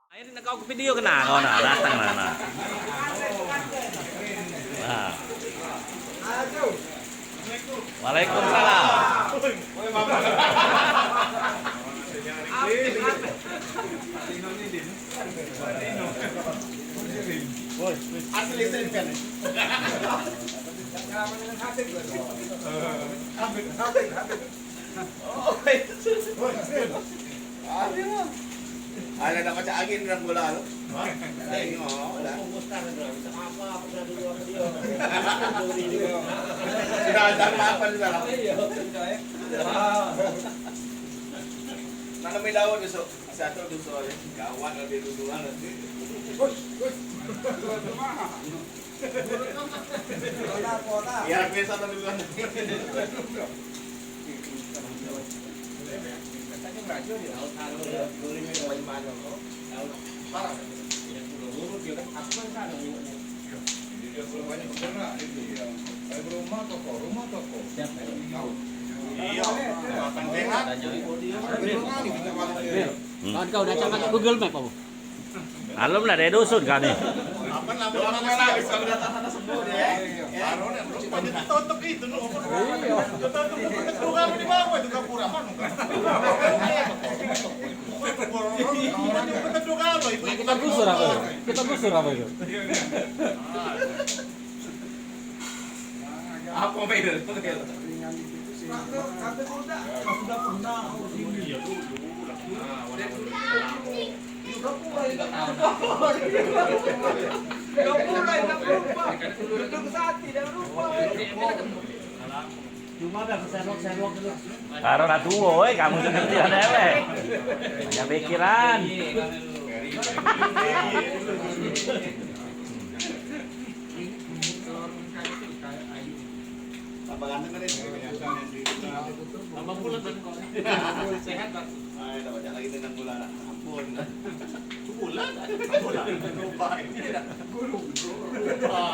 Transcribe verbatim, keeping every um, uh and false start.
Akhirnya kau ke video kena kau nah, datang nah, nah. Nah. Waalaikumsalam. Asli S M K nih. Oh, itu. Ada, Bang. Ada nak pacak angin dalam bola tu. Tengok lah. Sudah ada apa-apa sudah lah. Nanami daun besok. Satu tu soal gawat ada dulu lah. Ya, biasa ada dulu. Iya, makan sehat. Hmm. Kawan kau dah cakap Google Map apa? Alum lah dari dusun kau ni. Apa nama, mana lagi sudah datang sana semua dia? Tutup itu nu. Tutup itu dua kali di bawah itu kapur apa nu? Kita gusur apa itu? Kita gusur apa itu? Apa main? Kata, kata kau dah, sudah pernah kau sini. Kau mulai tak lupa. Kau mulai tak lupa. Duduk sati dah lupa. Cuma dah serok-serok dulu. Karo lah tuo, eh, kamu tu ngerti lah dewek. Banyak pikiran. Tambah ganteng kan dia? Tambah bulat kan kau. Sehat kan? Ay, dah banyak lagi dengan bola. Ampun. Bulat? Bulat. Lupa. Guru. Lupa.